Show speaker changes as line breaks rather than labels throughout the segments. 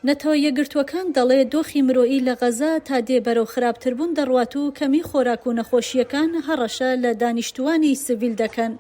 نەتەوە یەکگرتووەکان دەڵێ دۆخی مرۆیی لە غەزە تا دێ بەرەو خراپتربوون دەڕوات و کەمی خۆراک و نەخۆشییەکان هەڕەشە لە دانیشتووانی سڤیل دەکەن.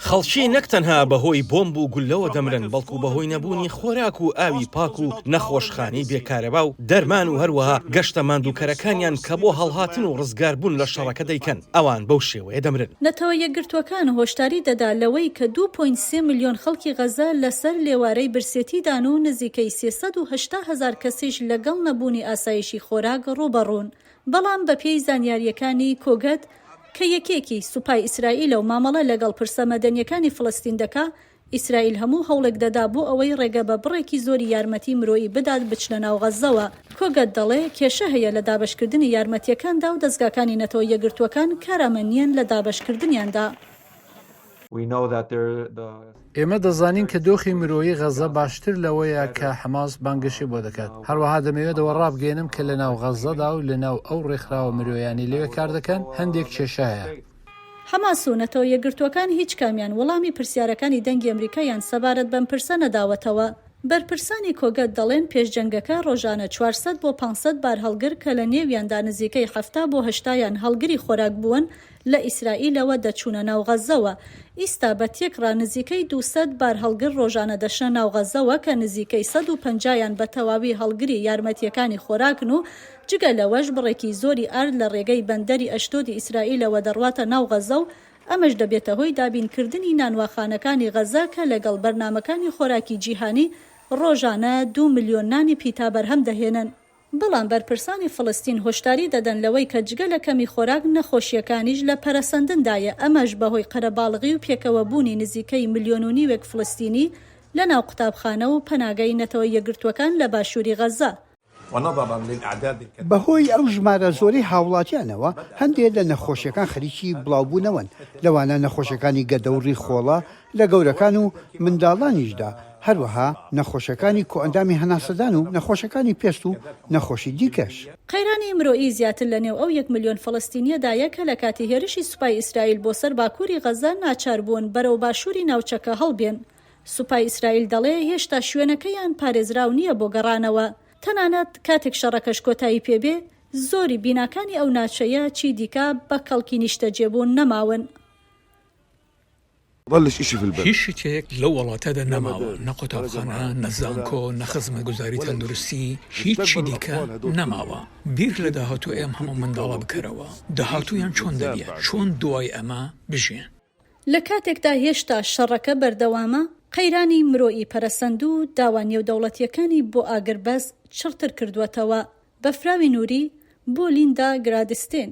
خەڵکی نەک تەنها بەهۆی بۆمب و گوللەوە دەمرن، بەڵکو بەهۆی نەبوونی خۆراک و ئاوی پاک و نەخۆشخانەی بێ کارەبا و دەرمان و هەروەها گەشتە ماندووکەرەکانیان کە بۆ هەڵهاتن و ڕزگاربوون لە شەڕەکە دەیکەن، ئەوان بەو شێوەیە دەمرن.
نەتەوە یەکگرتووەکان هۆشداری دەدا لەوەی کە دوو پۆینت سێ ملیۆن خەڵکی غەزە لەسەر لێوارەی برسێتیدان و نزیکەی 380 هەزار کەسیش لەگەڵ نەبوونی ئاسایشی خۆراک ڕووبەڕوون. بەڵام بەپێی زانیارییەکانی کۆگەت کە یەکێکی سوپای ئیسرائیلە و مامەڵە لەگەڵ پرسە مەدەنییەکانی فلستین دەکا، ئیسرائیل هەموو هەوڵێک دەدا بۆ ئەوەی ڕێگە بە بڕێکی زۆری یارمەتی مرۆیی بدات بچنە ناو غەززەوە. کۆگەت دەڵێ کێشە هەیە لە دابەشکردنی یارمەتییەکاندا و دەزگاکانی نەتەوە یەکگرتووەکان کارامە نییەن لە دابەشکردنیاندا.
ئێمە دەزانین کە دۆخی مرۆیی غەززە باشتر لەوەیە کە حەماس بانگەشەی بۆ دەکات. هەروەها دەمەوێت ئەوە ڕابگەیەنم کە لەناو غەززەدا و لەناو ئەو ڕێکخراوە مرۆیانەی لەوێ کاردەکەن هەندێک کێشە هەیە.
حەماس و نەتەوە یەکگرتووەکان هیچ کامیان وەڵامی پرسیارەکانی دەنگی ئەمریکایان سەبارەت بەم پرسە نەداوەتەوە. بەرپرسانی کۆگەت دەڵێن پێش جەنگەکە ڕۆژانە 400 بۆ 500 بارهەڵگر کە لە نێویاندا نزیکەی 70 بۆ هەشتایان هەڵگری خۆراک بوون لە ئیسرائیلەوە دەچوونە ناو غەززەوە. ئیستا بە تێکڕا نزیکەی 200 بارهەڵگر ڕۆژانە دەچنە ناو غەززەوە کە نزیکەی 150 یان بە تەواوی هەڵگری یارمەتییەکانی خۆراکن و جگە لەوەش بڕێکی زۆری ئارد لە ڕێگەی بەندەری ئەشدۆدی ئیسرائیلەوە دەڕواتە ناو غەززە و ئەمەش دەبێتە هۆی دابینکردنی نانواخانەکانی غەززە کە لەگەڵ بەرنامەکانی خۆراکی جیهانی ڕۆژانە دوو ملیۆن نانی پیتا بەرهەم دەهێنن. بەڵام بەرپرسانی فلستین هۆشداری دەدەن لەوەی کە جگە لە کەمی خۆراک نەخۆشییەکانیش لە پەرەسەندندایە ئەمەش بەهۆی قەرەباڵغی و پێکەوەبوونی نزیکەی ملیۆن و نیوێک فلستینی لەناو قوتابخانە و پەناگەی نەتەوە یەکگرتووەکان لە باشووری غەززە.
بەهۆی ئەو ژمارە زۆرەی هاوڵاتیانەوە، هەندێ لە نەخۆشیەکان خەریکی بڵاوبوونەوەن، لەوانە نەخۆشیەکانی گەدە و ڕیخۆڵە لە گەورەکان و منداڵانیشدا، هەروەها نەخۆشیەکانی کۆئەندامی هەناسەدان و نەخۆشیەکانی پێست و نەخۆشی دیکەش.
قەیرانی مرۆیی زیاتر لە نێو ئەو یەک ملیۆن فەڵەستینییەدایە کە لە کاتی هێرشی سوپای ئیسرائیل بۆ سەر باکووری غەززە ناچار بوون بەرەو باشووری ناوچەکە هەڵبێن. سوپای ئیسرائیل دەڵێ هێشتا شوێنەکەیان پارێزراو نییە بۆ گەڕانەوە، تەنانەت کاتێک شەڕەکەش کۆتایی پێ بێ، زۆری بیناکانی ئەو ناچەیە چی دیکە بە کەڵکی نیشتەجێبوون نەماون.
هیچ شتێک لەو وڵاتەدا نەماوە، نە قوتابخانە، نە زانکۆ، نە خزمەتگوزاری تەندروستی، هیچی دیکە نەماوە. بیر لە داهاتووی ئەم هەموو منداڵە بکەرەوە، داهاتوویان چۆن دەبێت، چۆن دوای ئەمە بژین؟
لە کاتێکدا هێشتا شەڕەکە بەردەوامە، قەیرانی مرۆیی پەرەسەند و داوا نێودەوڵەتییەکانی بۆ ئاگربەست چڕتر کردووەتەوە. بەفراوی نوری، بۆ لیندا گرادستین.